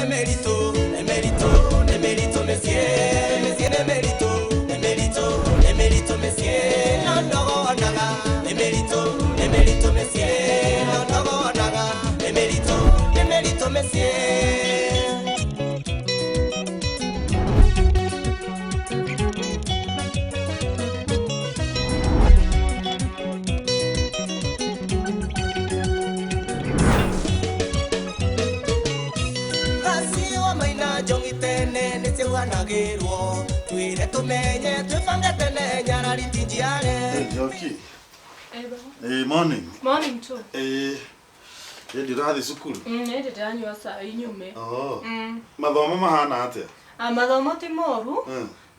Nĩ mĩritũ, nĩ mĩritũ, nĩ mĩritũ mĩciĩ, mĩciĩ nĩ mĩritũ, nĩ mĩritũ, nĩ mĩritũ mĩciĩ, no ndogonaga. Nĩ mĩritũ, nĩ mĩritũ mĩciĩ, no ndogonaga. Nĩ mĩritũ, nĩ mĩritũ mĩciĩ. Gaciwa maina njongi tene nĩciauhanagĩrwo twĩre tũmenye twĩbange tene nyarari ti njiare. Hey, Njoki. Eh, baba. Eh, morning. Morning too. Eh, eh, ndĩrathiĩ cukuru. Nĩ ndĩranyua cai nyume. Oh. Mathomo mahana atĩa? Ah, mathomo ti moru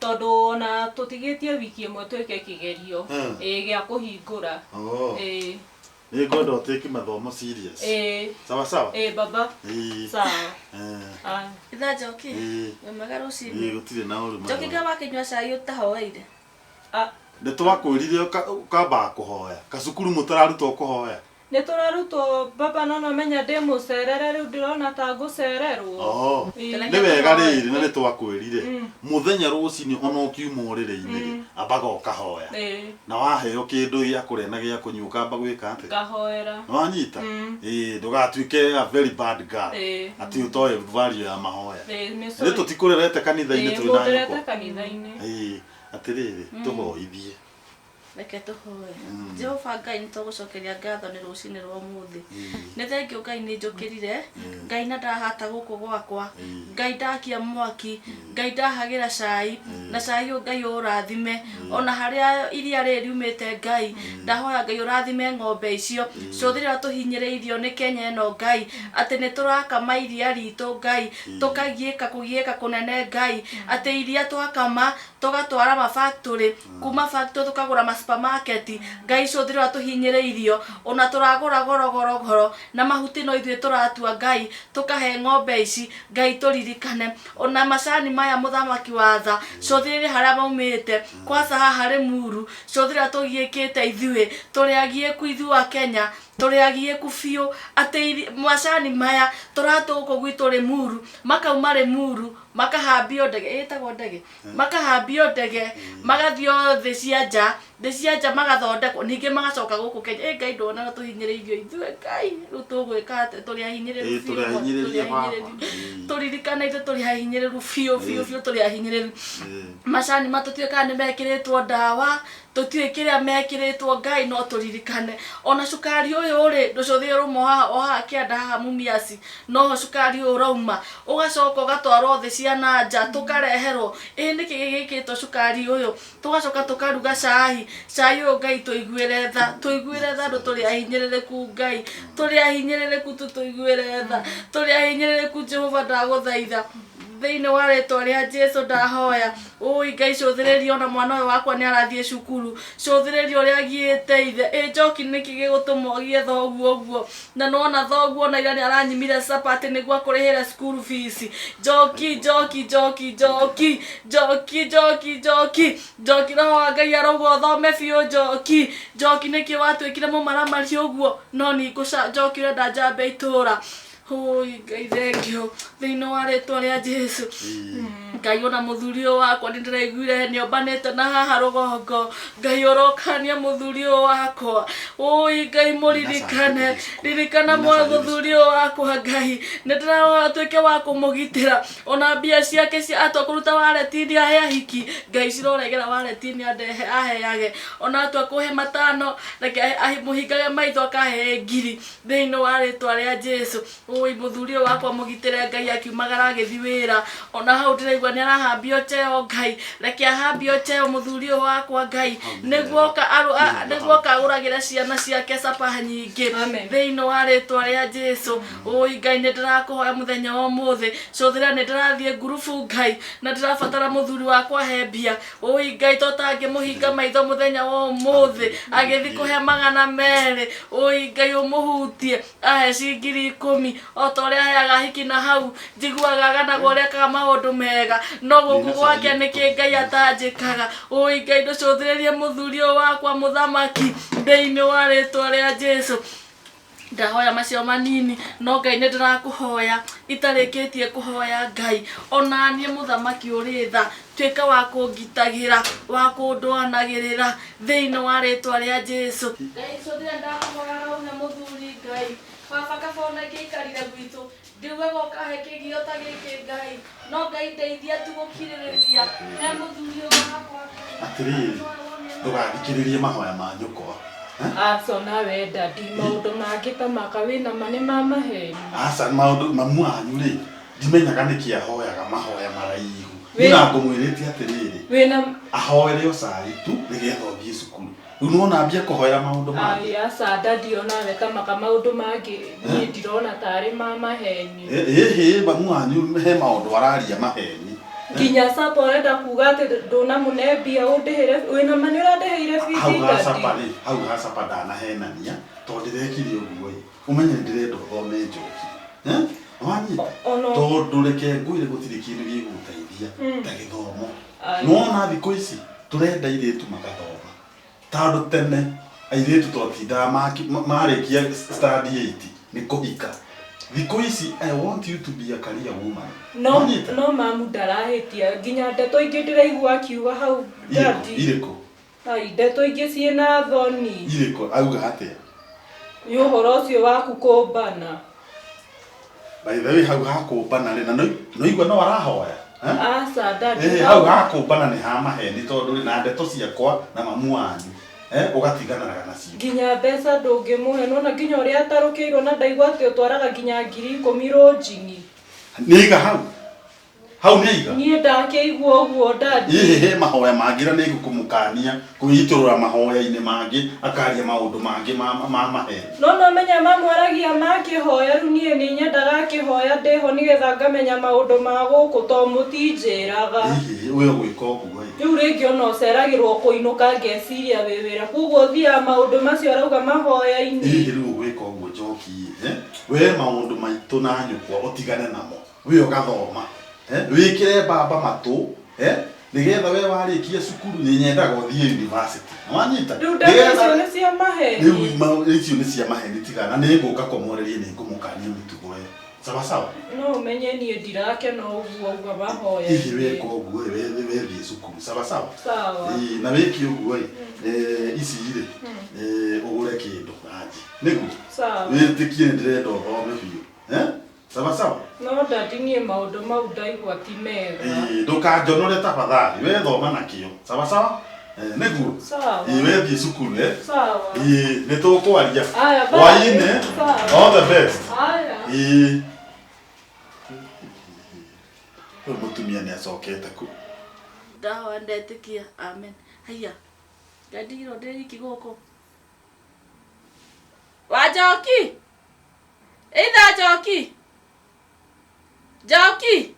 Tondũ ona tũtigĩtie wiki ĩmwe twĩke kĩgerio ĩĩ gĩa kũhingũra. Oh. Ĩĩ. Nĩ ngwenda ũtĩki mathomo serious. Ĩĩ. Sawa sawa. Ĩĩ baba. Ĩĩ. Sawa. Eh. Aya. Itha Njoki, Ĩĩ. wĩ mwega Ĩĩ rũcinĩ? gũtirĩ na ũru. Njoki mathomo. kaĩ wakĩnyua cai ũtahoeire? Ah. Nĩ twakwĩrire ũkambaga kũhoya. Kacukuru mũtararutwo kũhoya. Nĩ tũrarutwo baba no nomenya ndĩ mũcerere rĩu ndĩrona ta ngũcererwo. Oh. Ĩĩ. Nĩ wega rĩrĩ na nĩ twakwĩrire mũthenya rũcinĩ ona ũkiuma ũrĩrĩ-inĩ rĩ, ambaga ũkahoya. Ĩĩ. Na waheo kĩndũ gĩa kũrĩa na gĩa kũnyua ũkamba gwĩka atĩa? Ngahoera. Nĩ wanyita? Ĩĩ, ndũgatuĩke a very bad girl. Ĩĩ. Atĩ ũtoĩ value ya mahoya. Ĩĩ, nĩ Nĩ sorry. tũtikũrerete kanitha-inĩ Ĩĩ, twĩ na mũnderete nyũkwa. kanitha-inĩ. Ĩĩ, atĩrĩrĩ, tũhoithie. Reke tũhoe. Jehova Ngai nĩ tũgũcokeria ngatho nĩ rũcinĩ rwa ũmũthĩ. Nĩ thengiũ Ngai nĩ njũkĩrire, Ngai na ndahata gũkũ gwakwa, Ngai ndakia mwaki, Ngai ndahagĩra cai, na cai ũyũ Ngai ũrathime. Ona harĩa iria rĩrĩ riumĩte Ngai, ndahoya Ngai ũrathime ng'ombe icio. Cũthĩrĩra tũhinyĩrĩirio nĩ Kenya ĩno Ngai, atĩ nĩ tũrakama iria ritũ Ngai, tũkagiĩka kũgiĩka kũnene Ngai, atĩ iria twakama tũgatwara ma factory, kuma factory tũkagũra ma supermarket, Ngai cũthĩrĩra tũhinyĩrĩirio, ona tũragũra goro goro goro, na mahuti no ithuĩ tũratua Ngai, tũkahe ng'ombe ici, Ngai tũririkane. Ona macani maya mũthamaki wa tha, cũthĩrĩria harĩa maumĩte, kwanza haha Rĩmuru, cũthĩrĩria tũgiĩkĩte ithuĩ, tũrĩ agiĩku ithuĩ a Kenya, tũrĩ agiĩku biũ, atĩ macani maya tũratua gũkũ gwitũ Rĩmuru, makauma Rĩmuru, makahambio ndege, ĩtagwo ndege? Makahambio ndege magathiĩ o thĩ cia nja, thĩ cia nja magathondekwo ningĩ magacoka gũkũ Kenya. Ĩ Ngai ndũonaga tũhinyĩrĩirio ithuĩ Ngai rĩu tũgwĩka atĩa tũrĩ ahinyĩrĩru Ĩĩ, biũ tũrĩ ahinyĩrĩrie tũrĩ baba. ahinyĩrĩru. Ĩĩ. Tũririkane ithuĩ tũrĩ ahinyĩrĩru biũ biũ Ĩĩ. biũ tũrĩ ahinyĩrĩru. Ĩĩ. Macani ma tũtiũĩ kana nĩ mekĩrĩtwo ndawa tũtiũĩ kĩrĩa mekĩrĩtwo Ngai no tũririkane. Ona cukari ũyũ rĩ ndũcũthĩrĩrie ũrauma o haha o haha kĩanda haha Mumias noho cukari ũyũ ũrauma ũgacoka ũgatwarwo thĩ cia na nja tũkareherwo ĩ nĩkĩ gĩgĩkĩtwo cukari ũyũ tũgacoka tũkaruga cai cai ũyũ Ngai tũiguĩre tha tũiguĩre tha andũ tũrĩ ahinyĩrĩrĩku Ngai tũrĩ ahinyĩrĩrĩku tũtũiguĩre tha tũrĩ ahinyĩrĩrĩku Jehova ndagũthaitha thĩinĩ wa rĩtwa rĩa Jesu ndahoya ũi Ngai cũthĩrĩria ona mwana ũyũ wakwa nĩ arathiĩ cukuru cũthĩrĩria ũrĩa agiĩte ithe ĩ Njoki nĩkĩ gĩgũtũma ũgie thoguo ũguo Na nĩwona thoguo ona ira nĩaranyimire chapati nĩguo akũrĩhĩre school fees. Njoki, njoki, njoki, njoki, njoki, njoki, njoki, njoki, roho wa Ngai arauga ũthome biũ njoki, njoki nĩkĩ watuĩkire mũmaramari ũguo? No ningũca njoki ũrenda njambe itũra. Hũi Ngai thengio thĩinĩ wa rĩtwa rĩa Jesu. Ngai ona mũthuri ũyũ wakwa nĩ ndĩraiguire nĩombanĩte na haha rũgongo Ngai ũrokania mũthuri ũyũ wakwa ũi Ngai mũririkane ririkana mũthuri ũyũ wakwa Ngai nĩ ndĩrahoya ũtuĩke wa kũmũgitĩra ona mbia ciake cia atua kũruta wareti-inĩ ahe ahiki Ngai ciroregera wareti-inĩ andehe aheage ona atua kũhe matano reke mũhingage maitho akahe ngiri thĩinĩ wa rĩtwa rĩa Jesu Ũi mũthuri ũyũ wakwa mũgitĩre Ngai akiumagara agĩthi wĩra ona hau ndĩraigua nĩ arahambio cheo Ngai reke ahambio cheo mũthuri ũyũ wakwa Ngai nĩguo oka nĩguo oka agũragĩre ciana ciake capa nyingĩ Amen. thĩinĩ wa rĩtwa rĩa Jesu ũi Ngai nĩ ndĩrakũhoya mũthenya wa ũmũthĩ cũthĩra nĩ ndĩrathiĩ ngurubu Ngai na ndĩrabatara mũthuri wakwa he mbia ũi Ngai to tangĩmũhinga maitho mũthenya wa ũmũthĩ agĩthi kũhe 200 ũi Ngai ũmũhutie ahe ci 10,000 o ta ũrĩa aheaga hiki na hau njiguaga aganagwo ũrĩa ekaga maũndũ mega no gũkũ gwake nĩkĩ Ngai atanjĩkaga ũi Ngai ndũcũthĩrĩrie mũthuri ũyũ wakwa mũthamaki thĩinĩ wa rĩtwa rĩa Jesu ndahoya macio manini no Ngai nĩ ndĩrakũhoya Itarĩkĩtie kũhoya Ngai ona niĩ mũthamaki ũrĩ tha tuĩka wa kũngitagĩra wa kũndwanagĩrĩra thĩinĩ wa rĩtwa rĩa Jesu. Ngai cũthĩra ndakũhoya ũhe mũthuri Ngai baba kaba ona ingĩikarire gwitũ ndiugaga ũkahe kĩgio ta gĩkĩ Ngai no Ngai ndeithia tu gũkirĩrĩria he mũthuri ũyũ wakwa. Atĩrĩrĩ, ndũgathikĩrĩrie mahoya ma nyũkwa. Aca nawe daddy maũndũ mangĩ ta maka wĩna ma nĩ ma maheni. Aca maũndũ mamu wanyu rĩ ndimenyaga nĩkĩ ahoyaga mahoya maraihu. Niĩ na ngũmwĩrĩte atĩrĩrĩ Wĩna ahoere o cai tu nĩgetha ũthiĩ cukuru. Rĩu nĩwona ambia kũhoera maũndũ mangĩ. Ai aca daddy onawe ta maka maũndũ mangĩ niĩ ndirona tarĩ ma maheni. Ĩhĩ mamu wanyu he maũndũ araria maheni. Nginya sapa ũrenda kuga atĩ ndũnamũne mbia ũndĩhĩre wĩna ma nĩ ũrandĩhĩire Hau bithi ha daddy. sapa rĩ, hau ha sapa ndanahenania tondũ ndĩrekire ũguo ĩ ũmenye ndĩrenda ũthome njoki. Nĩwanyita? Tondũ reke ngwĩre gũtirĩ kĩndũ gĩgũgũteithia ta gĩthomo. Nĩwona thikũ ici tũrenda airĩtu magathoma. Tondũ tene airĩtu twatindaga marĩkia standard 8 nĩ kũhika. Thikũ ici I want you to be a career woman. No Nĩwanyita? no mamu ndarahĩtia nginya ndeto ingĩ ndĩraigua akiuga hau daddy. Irĩkũ? Ai ndeto ingĩ ciĩna thoni. Irĩkũ? Auga atĩa? Nĩ ũhoro ũcio waku kũmbana. By the way hau ha kũmbana rĩ na nĩwaigua no arahoya? Aca daddy. Ĩĩ hau ha kũmbana nĩ ha maheni tondũ rĩ na ndeto ciakwa na mamu wanyu ũgatiganaga nacio. Nginya mbeca ndũngĩmũhe nĩwona nginya ũrĩa atarũkĩirwo na ndaigua atĩ ũtwaraga nginya 10,000 rũnjing'i. Nĩaiga hau? Hau nĩaiga? Niĩ ndakĩigua ũguo daddy. Ĩhĩ he mahoya mangĩ na nĩngũkũmũkania kwĩitũrũra mahoya-inĩ mangĩ akaria maũndũ mangĩ ma maheni. No nomenya mamu aragia ma akĩhoya rĩu niĩ nĩ nyendaga akĩhoya ndĩho nĩgetha ngamenya maũndũ ma gũkũ to mũtinjĩraga. Ĩhĩ we ũgwĩka ũguo ĩ. Rĩu rĩngĩ ona ũceragĩrwo kũinũka ngeciria wĩ wĩra koguo ũthiaga maũndũ macio arauga mahoya-inĩ. Ĩhĩ rĩu ũgwĩka ũguo Njoki ĩ we maũndũ maitũ na nyũkwa ũtigane namo we ũgathoma wĩkĩre mbamba matũ nĩgetha we warĩkia cukuru nĩ nyendaga ũthiĩ university. Nĩwanyita? Rĩu ndeto icio nĩ cia maheni. Rĩu icio nĩ cia maheni tigana nĩ ngũka kũmwarĩria nĩ ngũmũkania mĩtugo ĩyo. Sawa sawa? No ũmenye niĩ ndirakena ũguo auga mahoya. Hihi weka ũguo ĩ we thiĩ cukuru. Sawa sawa? Sawa. Ĩĩ na wĩke ũguo ĩ ici rĩ ũgũre kĩndũ ranji. Nĩguo? Sawa. Wĩtĩkie nĩ ndĩrenda ũthome biũ. Sawa sawa? No daddy niĩ maũndũ mau ndaigua ti mega. Ĩĩ ndũkanjonore tafadhali we thoma na kĩo. Sawa sawa? Nĩguo? Sawa. Ĩĩ we thiĩ cukuru Sawa. Ĩĩ nĩ tũkwaria. Aya bye. Hwainĩ. Sawa. All the best. Aya. Ĩĩ. Ũyũ mũtumia nĩ acokete ku. Ndahoya ndetĩkia. Amen. Haiya. Ngai ndigirwo ndĩ wiki gũkũ. Wanjoki. Either Njoki. Njoki.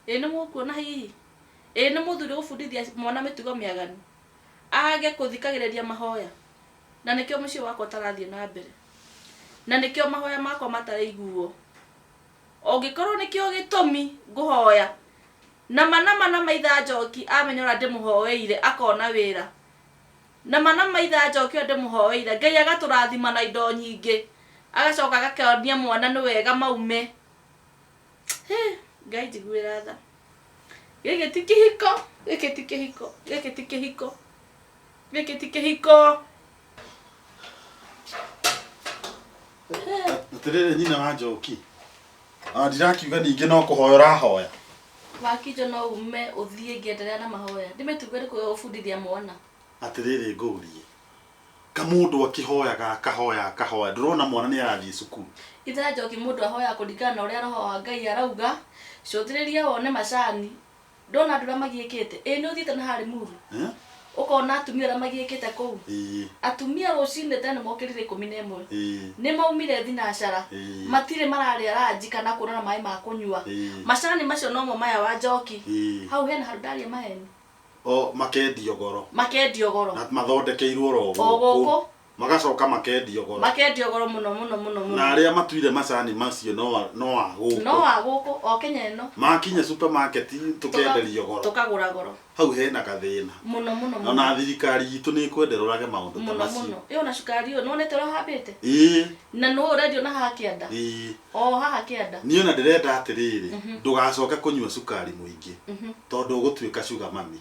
Ĩĩ nĩ mũkuona hihi. Ĩĩ nĩ mũthuri ũgũbundithia mwana mĩtugo mĩaganu. Age kũthikagĩrĩria mahoya. Na nĩkĩo mũciĩ wakwa ũtarathiĩ na mbere. Na nĩkĩo mahoya makwa mataraiguo. Ũngĩkorwo nĩkĩo gĩtũmi ngũhoya. Nama nama nama itha Njoki amenya ũrĩa ndĩmũhoeire akona wĩra. Nama nama itha Njoki ũrĩa ndĩmũhoeire Ngai agatũrathima na indo nyingĩ. Agacoka agakĩonia mwana nĩ wega maume. Hĩ, Ngai njiguĩra tha. Gĩkĩ ti kĩhiko, gĩkĩ ti kĩhiko, gĩkĩ ti kĩhiko. Gĩkĩ ti kĩhiko. Atĩrĩrĩ nyina wa Njoki. Ndirakiuga ningĩ no kũhoya ũrahoya. Wakinjo no ume ũthiĩ ngĩenderea na mahoya. Ndĩ mĩtugo ĩrĩkũ ũgũbundithia mwana? Atĩrĩrĩ ngũrie. Kamũndũ akĩhoyaga akahoya akahoya ndũrona mwana nĩ arathiĩ cukuru. Ithe Njoki mũndũ ahoyaga kũringana na ũrĩa roho wa Ngai arauga. Cũthĩrĩria wone macani. Ndona andũ ũrĩa magiĩkĩte. Ĩĩ nĩ ũthiĩte na harĩ Muru? Ũkona atumia ũrĩa magiĩkĩte kũu. Atumia rũcinĩ tene mokĩrire 11. Nĩ maumire thinacara. Matirĩ mararĩa ranji kana kuona na maĩ ma kũnyua. Macani macio nomo maya wa Njoki. Hau hena handũ ndaria maheni. O makendio goro. Makendio goro. Na mathondekeirwo oro O gũkũ. Magacoka makendio goro. Makendio goro muno muno muno muno. Na arĩa matuire macani macio no a gũkũ. No a gũkũ o Kenya ĩno. Makinya supermarket tũkenderio goro. Tũkagũra goro. Hau hena gathĩna. Muno muno muno. Ona thirikari itũ nĩ ĩkwenda ĩrorage maũndũ ta macio. Muno muno. Ĩyo na cukari ũyũ nĩwonete ũrĩa ũhambĩte? Ĩĩ. Na nĩ ũrendio na haha kĩanda. Ĩĩ. O haha kĩanda. Niĩ ona ndĩrenda atĩrĩrĩ, ndũgacoke kũnyua cukari mũingĩ. Tondũ ũgũtuĩka sugar mummy.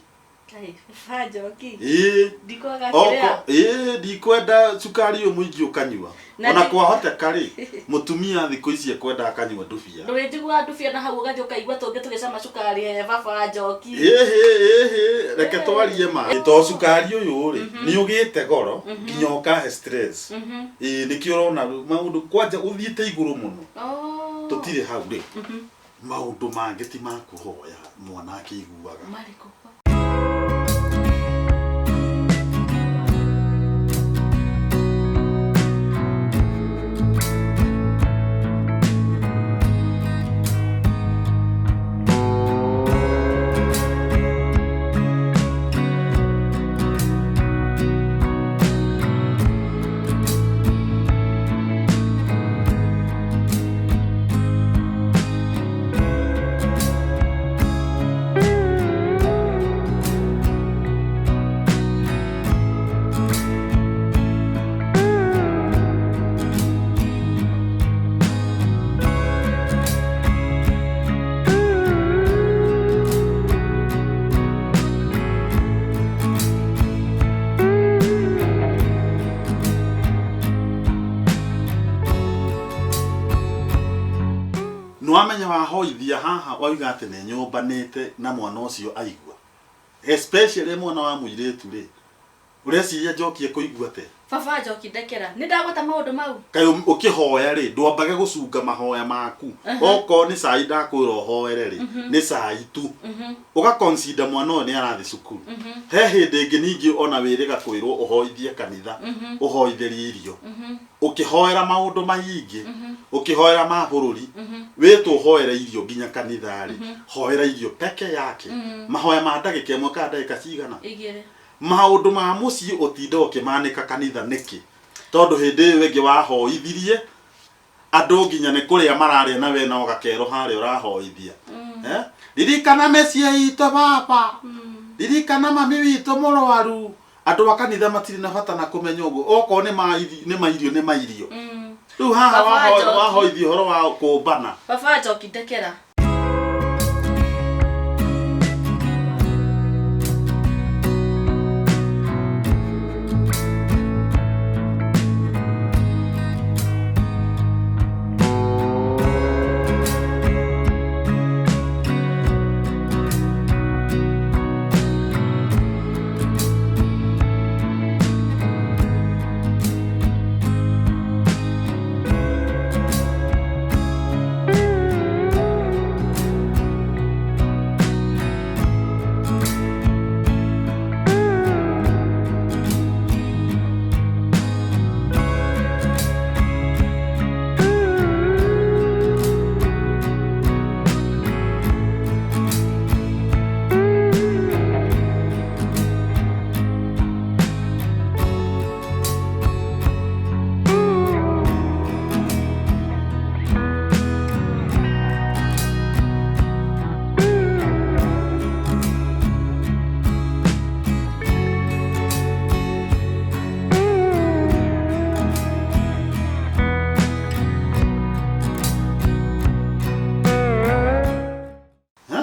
Kai, baba Njoki. Ĩĩ. Ndikwaga kĩrĩa. Ĩĩ, ndikwenda cukari ũyũ mũingĩ ũkanyua. Ona kwahoteka rĩ, mũtumia thikũ ici ekwenda akanyua ndubia. Ndũrĩnjiguaga ndubia na hau ũgathiĩ ũkaigua tũngĩ tũgĩcama cukari he baba Njoki. Ĩhĩ, reke twarie ma. To cukari ũyũ rĩ, nĩ ũgĩte goro nginya ũkahe stress. Ĩĩ, nĩkĩo ũrona maũndũ kwanja ũthiĩte igũrũ mũno. Tũtirĩ hau rĩ. Maũndũ mangĩ ti ma kũhoya mwana akĩiguaga. Marĩkũ? Nĩwamenya wahoithia haha wauga atĩ nĩ nyũmbanĩte na mwana ũcio aigua. Especially mwana wa mũirĩtu rĩ, ũreciria Njoki ekũigua atĩa? Baba Njoki ndekera, nĩ ndagweta maũndũ mau. Kaĩ ũkĩhoya rĩ, ndwambage gũcunga mahoya maku. Okorwo nĩ cai ndakwĩra ũhoere rĩ, nĩ cai tu. Ũga consider mwana ũyũ nĩ arathiĩ cukuru. He hĩndĩ ĩngĩ ningĩ ona wĩrĩga kwĩrwo ũhoithie kanitha, ũhoithĩrie irio. Ũkĩhoera maũndũ maingĩ, ũkĩhoera ma bũrũri, wĩtwo ũhoere irio nginya kanitha rĩ, hoera irio peke yake. Mahoya ma ndagĩka ĩmwe kana ndagĩka cigana? Igĩrĩ. Maũndũ ma mũciĩ ũtinde ũkĩmanĩka kanitha nĩkĩ? Tondũ hĩndĩ ĩyo ĩngĩ wahoithirie andũ nginya nĩ kũrĩa mararĩa na we no gakerwo harĩa ũrahoithia. Ririkana mĩciĩ itũ baba. Ririkana mami witũ mũrwaru. Andũ a kanitha matirĩ na bata na kũmenya ũguo. Okorwo nĩ ma irio nĩ ma irio. Rĩu haha wahoithia ũhoro wa kũmbana. Baba Njoki ndekera.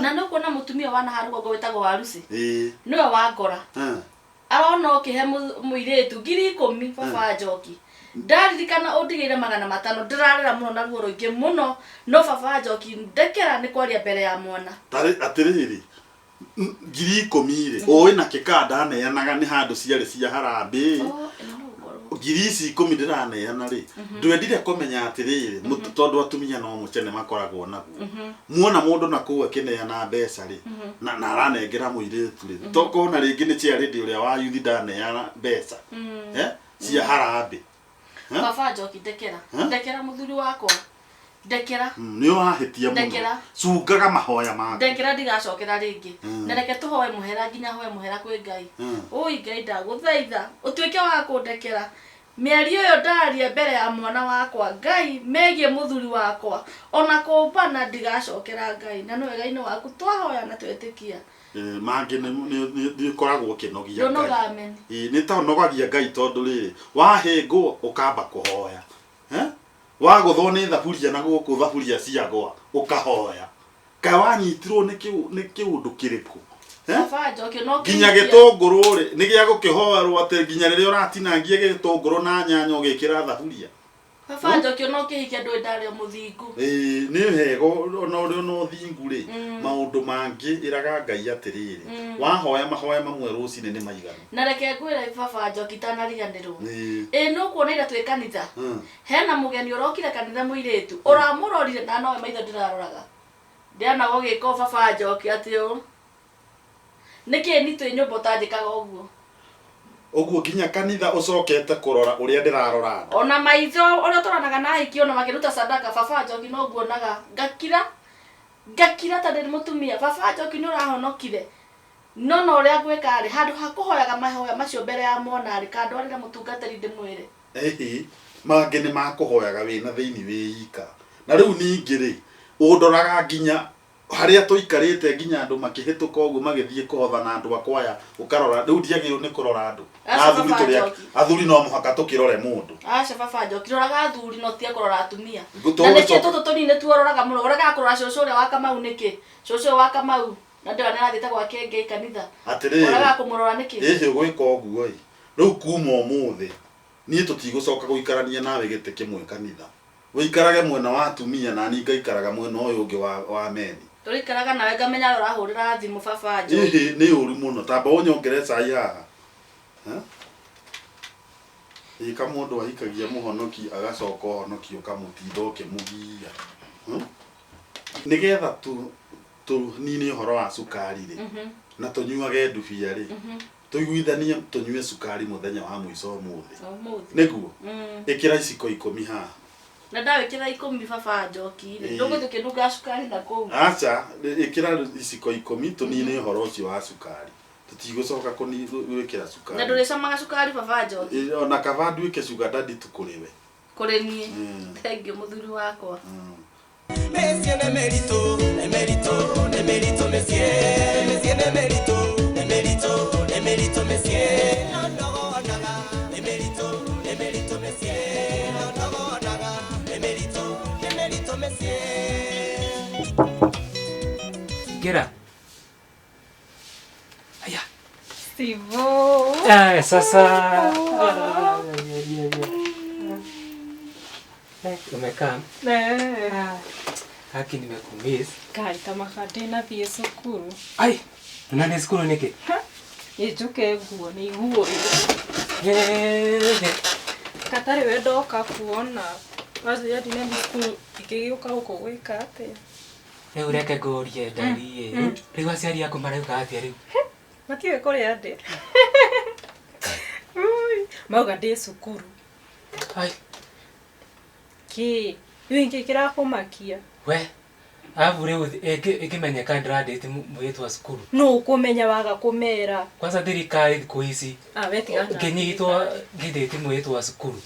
Na nĩ ũkuona mũtumia wana haha rũgongo wĩtagwo Waruci. Ĩĩ. Nĩwe wangora. Arona ũkĩhe mũirĩtu 10,000 baba Njoki. Ndaririkana ũndigĩire 500 ndĩrarĩra mũno na ruo rũingĩ mũno no baba Njoki ndekera nĩ kwaria mbere ya mwana. Tarĩ atĩrĩrĩ, 10,000 rĩ, ũĩ na kĩkaa ndaneanaga nĩ handũ ciarĩ cia harambee. 10,000 ndĩraneana rĩ, ndwendire kũmenya atĩrĩrĩ, tondũ atumia no mũcene makoragwo naguo. Muona mũndũ na kũu akĩneana mbeca rĩ, na aranengera mũirĩtu rĩ, tokorwo na rĩngĩ nĩ chairlady ũrĩa wa youth ndaneana mbeca. Cia harambee. Baba Njoki ndekera. Ndekera mũthuri wakwa. Ndekera. Nĩ ũrahĩtia mũno. Ndekera. Cungaga mahoya maku. Ndekera ndigacokera rĩngĩ. Na reke tũhoe mũhera nginya hoe mũhera kwĩ Ngai. Ũi Ngai ndagũthaitha ũtuĩke wa kũndekera. Mĩario ĩyo ndaria mbere ya mwana wakwa Ngai megiĩ mũthuri wakwa ona kũmbana ndigacokera Ngai na nĩ wega-inĩ waku twahoya na twetĩkia. Mangĩ nĩ ũkoragwo ũkĩnogia Ngai. Ndũnoga amen. Ĩĩ nĩ ta ũnogagia Ngai tondũ rĩrĩ wahĩngwo ũkamba kũhoya. Eh? Wagũthwo nĩ thaburia na gũkũ thaburia ciagwa ũkahoya. Kaĩ wanyitirwo nĩ nĩ kĩũndũ kĩrĩkũ? Eh? Baba Njoki no Nginya kĩhikia. gĩtũngũrũ rĩ nĩ gĩa gũkĩhoerwo atĩ nginya rĩrĩa ũratinangia gĩtũngũrũ na nyanya ũgĩkĩra thaburia. Baba Njoki no kĩhikia ndũĩ ndarĩ o mũthingu. Ĩĩ nĩ wega ona ũrĩ ona ũthingu rĩ maũndũ mangĩ ĩraga Ngai atĩrĩrĩ wahoya mahoya mamwe rũcinĩ nĩ maiganu. Na reke ngwĩre baba Njoki itanariganĩrwo. Ĩĩ. Ĩĩ nĩ ũkuona ira twĩ kanitha. Hena mũgeni ũrokire kanitha mũirĩtu ũramũrorire na nowe maitho ndĩraroraga. Ndĩrona gũgĩka ũũ baba Njoki atĩ ũũ. Nĩkĩ ni twĩ nyũmba ũtanjĩkaga ũguo? Ũguo nginya kanitha ũcokete kũrora ũrĩa ndĩrarora andũ. Ona maitho ũrĩa tũranaga na ahiki ona makĩruta sadaka baba Njoki no nguonaga ngakira ngakira ta ndĩ mũtumia. Baba Njoki nĩ ũrahonokire. No na ũrĩa ngwĩka rĩ handũ ha kũhoyaga mahoya macio mbere ya mwana rĩ kandwarĩre mũtungatĩri ndĩmwĩre. Ĩhĩ, mangĩ nĩ makũhoyaga wĩna thĩinĩ wĩ ika. Na rĩu ningĩ rĩ, ũndoraga nginya harĩa tũikarĩte nginya andũ makĩhĩtũka ũguo magĩthiĩ kũhotha na andũ akwa aya ũkarora rĩu ndiagĩrĩirwo nĩ kũrora andũ. Na Aca athuri baba tũrĩ Njoki. athuri no mũhaka tũkĩrore mũndũ. Aca baba Njoki roraga athuri no tiga kũrora atumia. Ngũ- Na nĩkĩ tũgũcoka- tũtũ tũnini nĩtuo ũroraga mũno ũregaga kũrora cũcũ ũrĩa wa Kamau nĩkĩ? Cũcũ ũyũ wa Kamau na ndĩrona nĩarathiĩte gwa Kĩengei kanitha. Atĩrĩrĩ, Ũregaga kũmũrora nĩkĩ? ĩhĩ ũgwĩka ũguo ĩ, rĩu kuma ũmũthĩ niĩ tũtigũcoka gũikarania nawe gĩtĩ kĩmwe kanitha. Ũikarage mwena wa atumia na niĩ ngaikaraga mwena ũyũ ũngĩ wa, wa meni. Tũrĩikaraga nawe ngamenya ũrĩa ũrahũrĩra thimũ baba Njoki. Ĩhĩ nĩ ũru mũno tamba ũnyongere cai haha. Ĩ kamũndũ ahikagia mũhonoki agacoka ũhonoki ũkamũtinda ũkĩmũgia. Nĩgetha tũnine ũhoro wa cukari rĩ na tũnyuage ndubia rĩ tũiguithanie tũnyue cukari mũthenya wa mũico ũmũthĩ. Ũmũthĩ. Nĩguo ĩkĩra iciko ikũmi haha. Na ndawĩkĩra ikũmi baba Njoki rĩ Ĩĩ. ndũgũthiĩ ũkĩnungaga cukari na kũu. Aca ĩkĩra iciko ikũmi tũnine ũhoro ũcio wa cukari. Tũtigũcoka gwĩkĩra Na cukari. ndũrĩcamaga cukari baba Njoki. Ĩ, ona kaba nduĩke sugar daddy tu kũrĩ we. Kũrĩ niĩ. Thengiũ mũthuri wakwa. Messie ne merito, ne merito, ne merito, messie, messie ne merito, ne merito, ne merito, messie, no no naga, ne merito, ne merito, messie, no no naga, ne merito, ne merito, messie. Gera. Aya. Steve-o. Ah, sasa. Ah, yeah, yeah, yeah. Eh, umekaa? Eh. Haki nimekumiss. Ngai ta maka ndinathiĩ cukuru. Ai, unani cukuru nĩkĩ? Ĩ njũke nguo nĩ iguo Eh, katarĩ we ndoka kuona wanjĩra ndinathiĩ cukuru ingĩgĩũka gũkũ gwĩka atĩa? Rĩu reke ngũrie ndari ĩ. Rĩu aciari aku marauga atĩa rĩu? Matiũĩ kũrĩa ndĩ. Ui, mauga ndĩ cukuru. Ai, Kĩ? Rĩu nĩkĩ kĩrakũmakia? we. Arabu rĩu ĩngĩmenyeka ndĩrandĩte mũirĩtu wa cukuru. Nũ ũkũmenya waga kũmera? Kwanza thirikari thikũ ici Ah, we tigana na ngĩnyitwo thirikari. ngĩthĩti mũirĩtu wa cukuru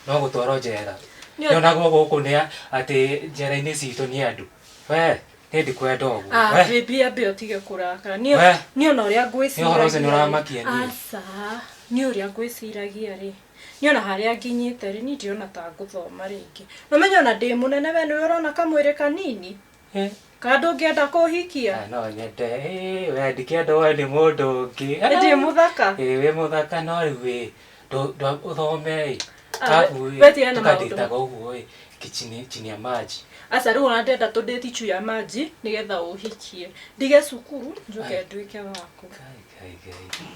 no gũtwarwo njera. Nĩ- Nyonagwo gũkũ nĩ atĩ njera-inĩ citũ nĩ andũ. We, niĩ ndikwenda ũguo. Ah, We, baby ambe ũtige kũrakara. Niĩ We. niĩ ona ũrĩa Nĩ ũhoro ũcio ngwĩciragia. nĩ ũramakia niĩ. Aca, niĩ ũrĩa ngwĩciragia rĩ. Niĩ ona harĩa nginyĩte rĩ, niĩ ndirona ta ngũthoma rĩngĩ. Na ũmenye ona ndĩ mũnene we nĩwe ũrona kamwĩrĩ kanini. Eh. Kana ndũngĩenda kũhikia? Ah, no nyende eh, we ndikĩenda we nĩ mũndũ ũngĩ. Nĩ ndĩ mũthaka? Ĩ wĩ mũthaka no rĩu ĩ ũthome ĩ. Ah, Arabu ĩ, we tigana na maũndũ. tũkandĩtaga ũguo ĩ chini chini ya maji. Aca rĩu ona ndĩrenda tũndĩti juu ya maji nĩgetha ũhikie. Ndige cukuru njũke nduĩke waku. Kai kai kai.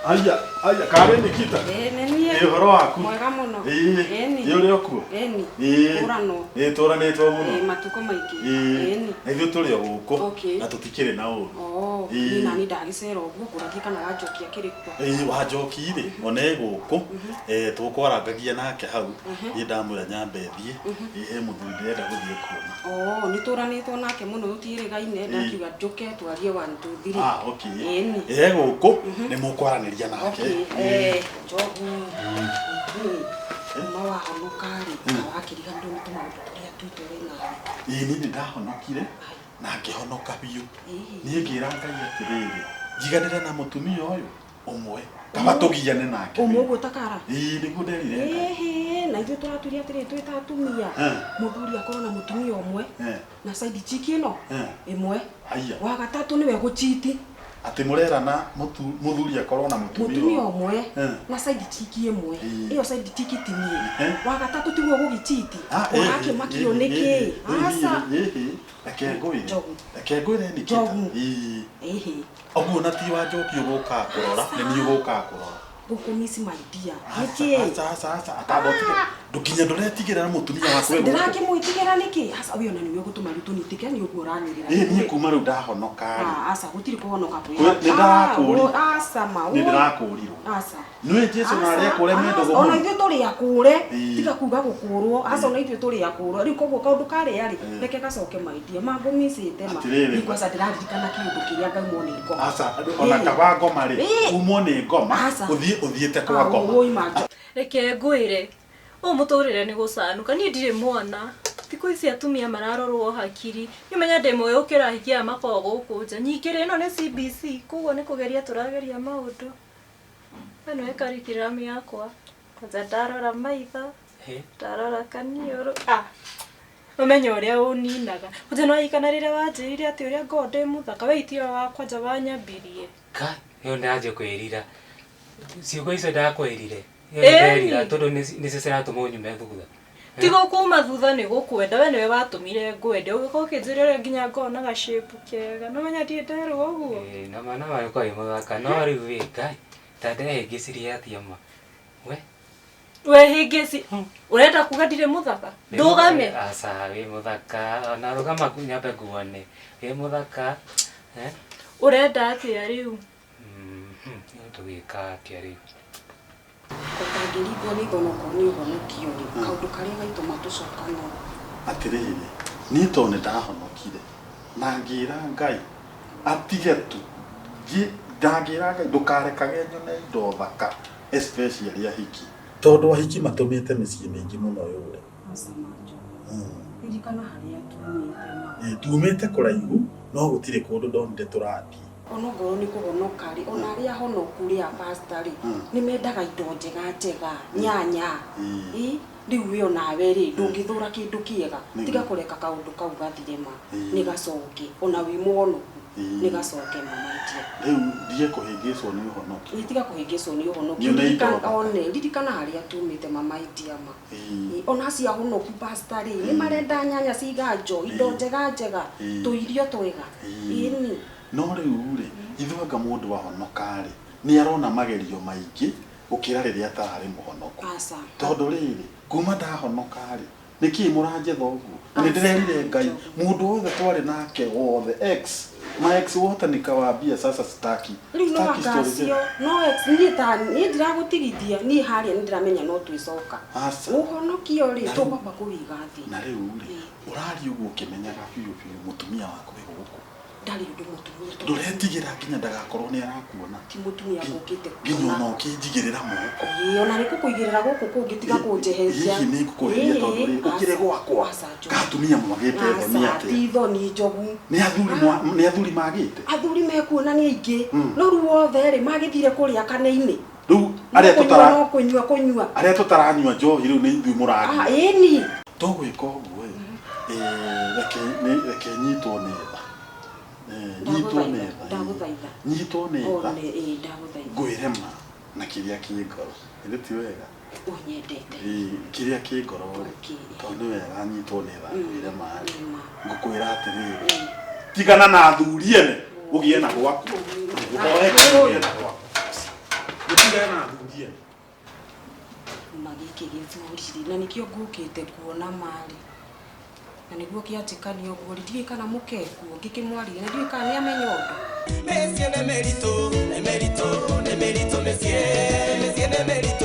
Aya, aya, karĩ Nikita. Ĩĩ nĩ niĩ. Ĩ ũhoro waku? Mwega mũno. Ĩĩ, Ĩni. ĩ ũrĩ o kuo? Ĩni. Ĩĩ. Kũranwo. Ĩĩ tũranĩtwo mũno. Ĩĩ matukũ maingĩ. Ĩĩ. Ĩni. Na ithuĩ tũrĩ o gũkũ Okay. na tũtikĩrĩ na ũru. Oo, Ĩĩ. niĩ nani ndagĩcera ũguo ngũragia kana Wanjoki akĩrĩ kuo. Ĩĩ Wanjoki rĩ, ona e gũkũ, tũkwarangagia nake hau, niĩ ndamwĩra nyambe thiĩ, ĩĩ he mũthuri ndĩrenda gũthiĩ kuona. Oo, nĩ tũranĩtwo nake mũno tũtiĩrĩgaine ndakiuga njũke twarie 1 2 3. Ah, okay. Ĩni. Ĩ e gũkũ, nĩ mũkwaranĩria twaranĩria nake. Okay, Njogu. Kuma wahonoka rĩ, wakĩriganĩrwo nĩ tũmaũndũ tũrĩa twitũ wĩ nawe. Ĩĩ niĩ nĩ ndahonokire na ngĩhonoka biũ. Niĩ ngĩra Ngai atĩrĩrĩ, njiganĩre na mũtumia ũyũ ũmwe, kaba tũgiane nake. Ũmwe ũguo takara. Ĩĩ nĩguo nderire Ngai. Ĩhĩ, na ithuĩ tũratuire atĩrĩ twĩ ta atumia. Mũthuri akorwo na mũtumia ũmwe na side chick ĩno ĩmwe. Haiya. Wa gatatũ nĩwe gũchiti. Atĩ mũrerana mũthuri akorwo na mũtumia Mũtumia ũmwe na side chick ĩmwe. Ĩyo side chick ti niĩ. Wa gatatũ tiguo gũgĩchiti. Ũrakĩmakio nĩkĩ? Aca. Reke ngwĩre. Njogu. Reke ngwĩre Nikita. Njogu. Ĩĩ. Ĩhĩ. Ũguo na ti wa Njoki ũgũkaga kũrora, nĩ niĩ ũgũkaga kũrora. Gũkũmiss my dear. Nĩkĩ? Aca aca aca atamba ũtige. Ndũkinya ndũretigĩra na mũtumia waku wĩ gũkũ. Ndĩrakĩmwĩtigĩra nĩkĩ? Aca ũyũ ona nĩwe ũgũtũma rĩu tũnyitĩke nĩ ũguo ũranĩrĩra. Ĩĩ niĩ kuma rĩu ndahonoka rĩ. Aca gũtirĩ kũhonoka kwĩ. Nĩ ndakũũrirwo. Aca ma. Nĩ ndĩrakũũrirwo. Aca. Nĩũĩ Jesu na arĩa akũre me ndũgũ Ona mũno. ithuĩ tũrĩ akũre. Ĩĩ. Tiga kuga gũkũrwo. Aca ona ithuĩ tũrĩ akũrwo. Rĩu koguo kaũndũ karĩa rĩ, reke gacoke my dear. Mangũmicĩte ma. Atĩrĩrĩ. Nĩ kwanza ndĩraririkana kĩũndũ kĩrĩa ngaumwo nĩ ngoma. Aca ona kaba ngoma rĩ, Ĩĩ. umwo nĩ ngoma, Aca. ũthiĩ ũthiĩte kwa ngoma. Wũi ma Njogu. Reke ngwĩre, ũũ mũtũrĩre nĩ gũcanũka, niĩ ndirĩ mwana. Thikũ ici atumia mararorwo hakiri. Nĩ ũmenya ndĩ mũĩ ũkĩra ahiki aya makoragwo gũkũ nja. Nyingĩ rĩ, ĩno nĩ CBC, koguo nĩ kũgeria tũrageria maũndũ. Ĩno ĩ curriculum yakwa. Kwanza ndarora maitho, ndarora kaniũrũ. Ah, ũmenye ũrĩa ũninaga. Kwanja nĩ waririkana rĩrĩa wanjĩrire atĩ ũrĩa ngoragwo ndĩ mũthaka, we itiyo wa kwanja wanyambirie. Ka, ĩyo ndanjia kwĩrira. Ciugo icio ndakwĩrire. Ĩyo Ĩni. nderira tondũ nĩcio ciratũma ũnyume thutha. Tiga kuma thutha nĩ gũkwenda, we nĩwe watũmire ngwende. Ũgĩkorwo ũkĩnjĩra ũrĩa nginya ngoragwo na gacĩpu kega. No menya ndirĩ nderwo ũguo. Ĩĩ, na ma na ma ũkorwo wĩ mũthaka no rĩu ĩ Ngai ta ndehĩngĩcirie atĩa ma. We We hĩngĩci, ũrenda kuga ndirĩ mũthaka? Ndũgame. Aca wĩ mũthaka ona rũgama nyambe nguone. Wĩ mũthaka. Ũrenda atĩa rĩu? Tũgĩka atĩa rĩu? Ũtangĩringwo nĩ thonoko nĩ ũhonokio rĩ, kaũndũ karĩa gaitũma tũcokane. Atĩrĩrĩ, niĩ tondũ nĩ ndahonokire na ngĩra Ngai atige tu ndangĩra Ngai ndũkarekage nyone indo thaka especially ahiki tondũ ahiki matũmĩte mĩciĩ mĩingĩ mũno yũre. Aca ma Njogu. Ririkana harĩa tumĩte ma. Ĩĩ, tumĩte kũraihu no gũtirĩ kũndũ ndonire tũrathiĩ. Ona ongorwo nĩ kũhonoka rĩ, ona arĩa ahonoku rĩ a pastor rĩ, nĩ mendaga indo njega njega, nyanya. Ĩ, rĩu we onawe rĩ, ndũngĩthũra kĩndũ kĩega. Tiga kũreka kaũndũ kau gathire ma. Nĩ gacoke, ona wĩ mũhonoku, nĩ gacoke ma my dear. Rĩu ndige kũhĩngĩcwo nĩ ũhonoki. Ĩ, tiga kũhĩngĩcwo nĩ ũhonoki. Nyone indo thaka. One, ririkana harĩa tumĩte ma my dear ma. Ĩ, ona acio ahonoku pastor rĩ, nĩ marenda nyanya ciganjo, indo njega njega, tũirio twega. Ĩni. No rĩu rĩ, ithuĩ anga mũndũ ahonoka rĩ, nĩ arona magerio maingĩ gũkĩra rĩrĩa atararĩ mũhonoku. Aca. Tondũ rĩrĩ, kuma ndahonoka rĩ, nĩkĩĩ mũranjetha ũguo? Na nĩ ndĩrerire Ngai, mũndũ wothe twarĩ nake wothe, ex, my ex wote nikawaambia sasa sitaki. Rĩu no Sitaki story akacio, zenu. no ex, niĩ ta niĩ ndiragũtigithia, niĩ harĩa nĩ ndĩramenya no twĩcoka. Aca. Ũhonokio rĩ, Na rĩu- tũkwamba kũwiga thĩ. Na rĩu rĩ, ũraria ũguo ũkĩmenyaga biũ biũ mũtumia waku wĩ gũkũ. Ndarĩ ũndũ mũtumia tondũ Ndũretigĩra nginya ndagakorwo nĩ arakuona. ti mũtumia ngũkĩte Nginya kuona. ona ũkĩnjigĩrĩra moko. Ĩĩ, ona nĩ kũkũigĩrĩra gũkũ kũngĩ tiga kũnjeheria. Hihi nĩ ngũkweheria tondũ rĩ, ũkĩrĩ gwakwa. Ka atumia mwagĩte thoni Aca, atĩa? ti thoni njogu. Nĩ athuri nĩ athuri magĩte. Athuri mekuona nĩ aingĩ, no rĩu othe rĩ magĩthire kũrĩa kane-inĩ. Rĩu No arĩa kũnyua, tũtara no kũnyua kũnyua. arĩa tũtaranyua njohi rĩu nĩ ithuĩ mũragia. Ah, ĩni. Tũgwĩka ũguo ĩ, reke reke nyitwo nĩ tha. Nyitwo nĩ tha. Ndagũthaitha. Nyitwo nĩ tha. One, ĩĩ, ndagũthaitha. Ngwĩre ma na kĩrĩa kĩ ngoro. Githĩ ti wega? Ũnyendete. Ĩĩ, kĩrĩa kĩ ngoro rĩ, tondũ nĩ wega nyitwo nĩ tha ngwĩre ma rĩ. Ngũkwĩra atĩrĩrĩ, tigana na athuri ene, ũgĩe na gwaku. Ũhoe ũgĩe na gwaku. Ũtigane na athuri ene. Ma gĩkĩ gĩthuri rĩ, na nĩkĩo ngũkĩte kuona marĩ. Na nĩguo kĩanjĩkania ũguo rĩ, ndiũĩ kana mũkekuo, ngĩkĩmwarĩrie, na ndiũĩ kana nĩamenya ũndũ. Messie ne merito, ne merito, ne merito, messie, messie ne merito.